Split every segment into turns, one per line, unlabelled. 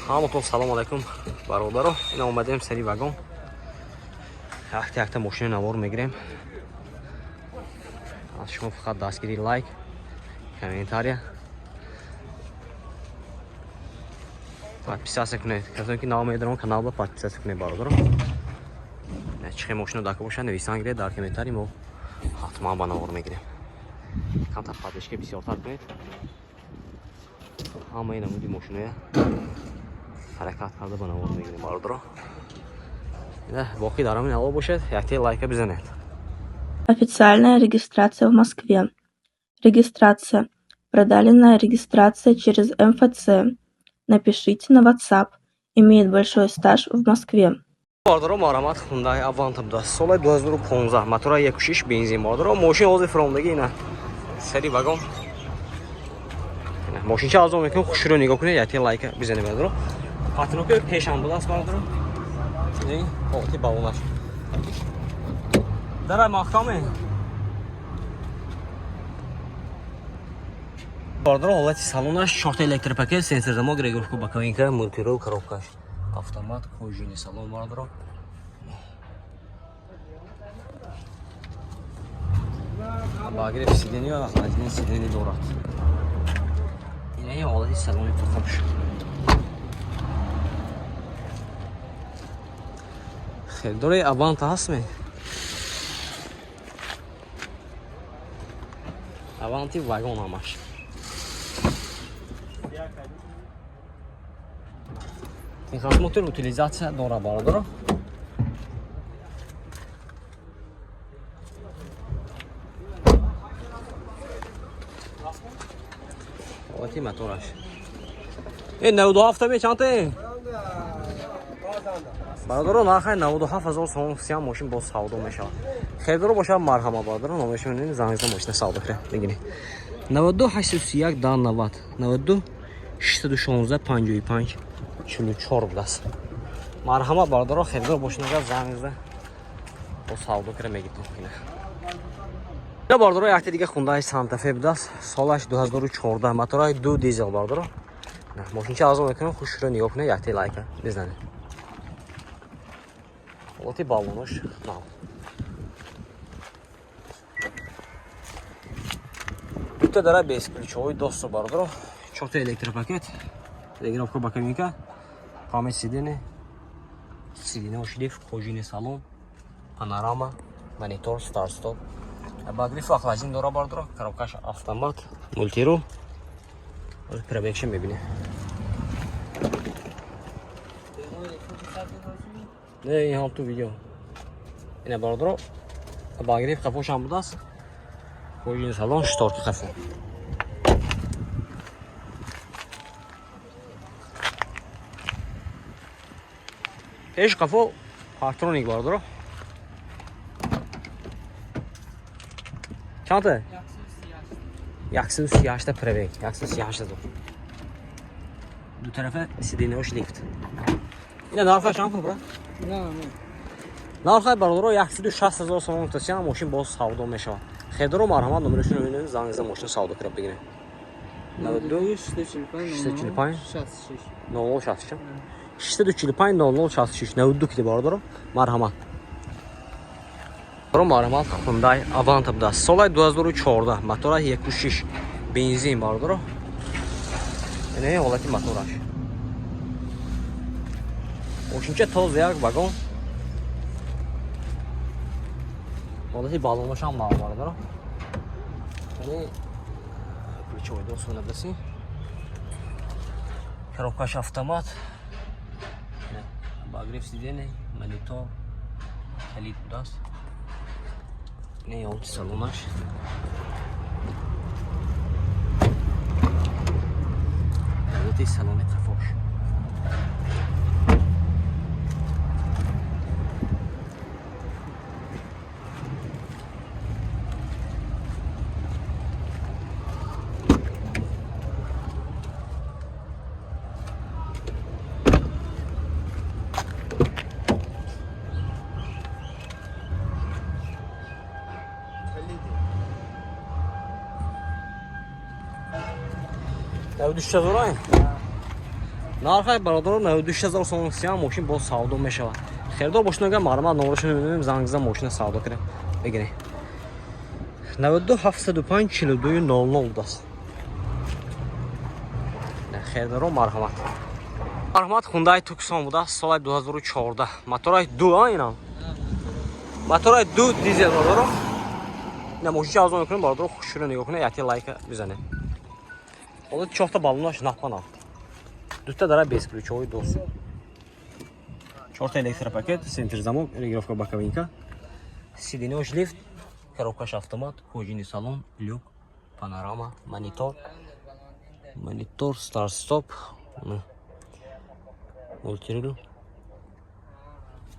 Ҳаматон салом алайкум, бародаро. Ина омадем сари вагон. Якта якта мошини навор мегирем. Аз шумо фақат дастгири, лайк, комментария, подписаться кунед. Касоне ки нав медорам каналба, подписаться кунед, бародаро. Чӣ хел мошино дака бошад, нависан гиред дар комментарий, мо ҳатман ба навор мегирем. Камтар поддержка бисёртар кунед. Ҳамаи намуди мошиноя ҳаракат карда ба навор мегирем, бародаро. Боқӣ дар ҳамин ҳаво бошед, якте лайка бизанед.
Официальная регистрация в Москве. Регистрация. Продленная регистрация через МФЦ. Напишите на WhatsApp. Имеет большой стаж в Москве.
Бародаро, марҳамат, Хундай Аванта будааст, соли 2015, мотора 1.6, бензин. Бародаро, мошин ҳозир фиромдагӣ, ина сари вагон. Мошинча арзон мекунем, хушро нигоҳ кунед, якте лайка бизанед, бародаро. Патроки пешам будааст, бародаро. Ҳолати балонаш дара маҳкаме, бародаро. Ҳолати салонаш: чорта электропакет, сенсор замок, регулировка боковинка, мультирул, коробкаш автомат, кожаный салон, бародаро. Обогрев сиденья, охлаждение сиденья дорад. Инаи ҳолати салони қафош. Хелдори Аванта ҳастме? Аванти вагон ҳамаш. Техосмотр, утилизация дора, бародаро. Ҳолати мотораш. Э, 97 ме чанте? Бародаро, нархай 97 ҳазор сомон сиям, мошин боз савдо мешавад. Хелдоро бошад, марҳама, бародаро, номершон занг зада, мошина савдо кира бигиред. 92 831 да 90, 92 616 55 44 будааст. Марҳамат, бародаро, хелдор бошед, агар занг зада боз савдо кира мегиртон. Ина, бародаро, якта дига Хундай Сантафе будааст, солаш 2014, мотораи ду, дизел, бародаро. Мошинча арзон мекунам, хушро нигоҳ кунед, якта лайка бизанед. Ҳолати балонош нав. Дута дара бесключевой доступ, бародаро. Чорта электропакет, регулировка боковинка, память сиденья, сиденья шлиф, кожаный салон, панорама, монитор, старт стоп. Обогрев, охлаждение дора, бародаро, коробкаш автомат, мультирул. Пробегша мебинем. Не, ин ҳам ту видео. Ина, бародаро, обогрев қафошам будааст. Кожаный салон, шторки қафо. Пеш қафо парктроник, бародаро. Чанта? 138 пробег, 138 ҳазор. Ду тарафа сиденьяш лифт. Ина нархаш чанд пул, брат? Нархай, бародаро, 160 ҳазор сомон гуфтасиям, мошин боз савдо мешавад. Хедоро, марҳамат, номерашонро бинед, занг зада мошин савдо кира бигиред. 92 645 0066, 645 0066, 92 киди, бародаро, марҳамат. Баро, марҳамат, Хундай Аванта будааст, соли 2014, мотора 1.6, бензин, бародаро. Инаи ҳолати мотораш. Мошинча тоза, як вагон. Ҳолати балонашам нав, бародаро. Яъне ключевой доступ набаси. Коробкаш автомат. Обогрев сиденья, монитор, калид будааст. Не, ҳолати салонаш. Ҳолати салони қафош. 93 ҳазор ай? Нархай бародаро 96 000 сомон сиям мошин боз савдо мешавад. Хердор бошед, агар марҳамат, номерашро мебинем, занг зада мошина савдо кунем. Бигиред. 92 705 42 00 будааст. Хердаро марҳамат. Марҳамат, Hyundai Tucson будааст, соли 2014. Моторай 2 а инам. Моторай 2 дизел бародаро. Ина мошинча аз он мекунем бародаро, хушро нигоҳ кунед, яке лайка бизанед. Ҳоло чорта баллонаш напанав. Дута дара бесключевой доступ. Чорта электропакет, центр замок, регулировка боковинка. Сиденье лифт, коробкаш автомат, кожаный салон, люк, панорама, монитор. Монитор, старт стоп. Мультируль.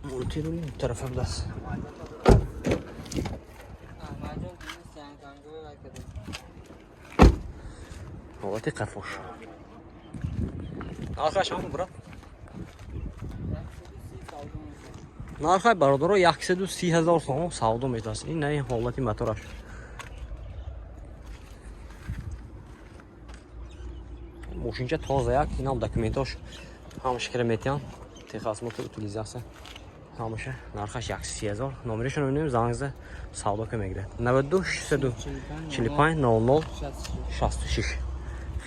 Мультируль тарафа будааст. Ҳолати қафош. Нархаш ҳамон, брат? Нархай бародаро 130 000 сомон савдо мешудааст. Ин на ҳолати мотораш. Мошинча тоза як, инам документош ҳамаша кира метиҳам. Техосмотр, утилизация. Ҳамаша нархаш 130 000. Номерашро мебинем, занг зада савдо ка мегирад. 92 645 00 66.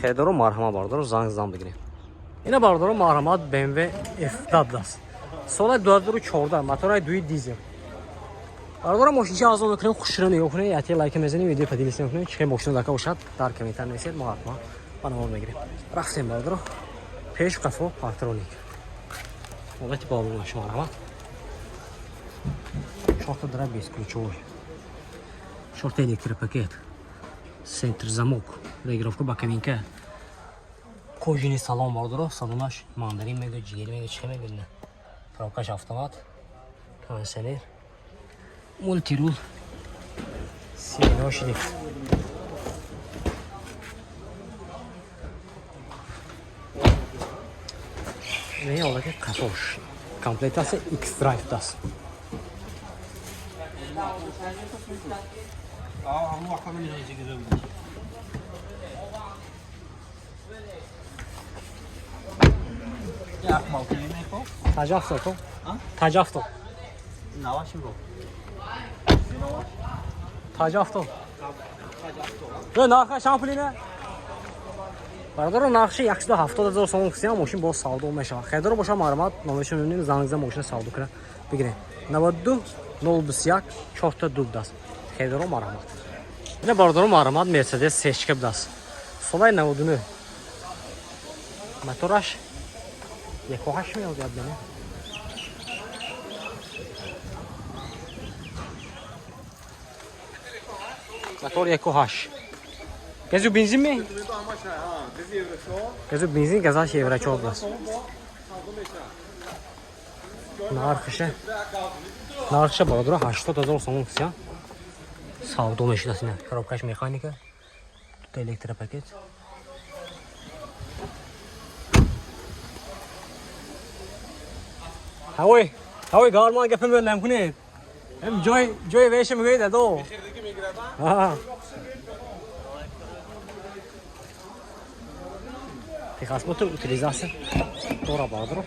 Хелдоро марҳамат бародаро, занг зан бигирем. Ина бародаро марҳамат, BMW F10 будааст. Соли 2014, моторай 2 дизел. Бародаро мошинча аз он мекунем, хушро нигоҳ кунед, яке лайка мезанем, видео поделиться мекунем, чӣ мошина дака бошад, дар комментар нависед, мо ҳатман ба навор мегирем. Рафтем бародаро. Пеш қафо парктроник. Ҳолати баллонаш марҳамат. Чорта дара бесключевой. Чорта электропакет. Центр замок, регулировка боковинка. Кожаный салон бародаро, салонаш мандарин мега, ҷигер мега, чӣ мега не. Коробкаш автомат, кондиционер, мультирул, сиденье лифт. Ин ҳолати қафош. Комплектация X-Drive даст. Таҷафто то? Таҷафто. Таҷафто. Нарха шампулина? Бародаро нархши 170 000 сомон кисиям мошин боз савдо мешавад. Хелдоро боша марҳамат, номерашро мебинем, занг зада мошина савдо кунад. Бигирем. 92 021 4 даст. Хелдоро марҳамат. Ина бародаро марҳамат, Mercedes сечка будаст. Солаи 99. Мотораш 1.8 меояд бина. Мотор 1.8. Газу бензин ми? Газу бензин, газаш евро 4 даст. Нархиша бародаро 80 000 сомон кисия. Савдо мешудааст ина. Коробкаш механика. Дута электропакет. Ҳавой, ҳавой гарман гапа мелам кунед. Ҳам ҷой ҷой веша мегӯед адо. Ҳа. Техосмотр, утилизация. Дора бародаро.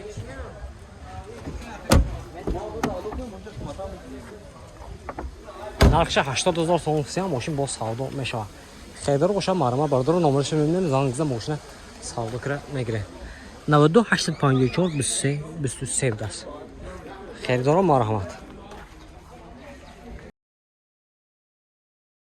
Нархша 80 000 сомон кисиям мошин боз савдо мешавад. Хелдоро боша марҳамат бародаро, номерашро мебинем, занг зада мошина савдо кира мегирем. 92 854 23 23 даст. Хелдоро марҳамат.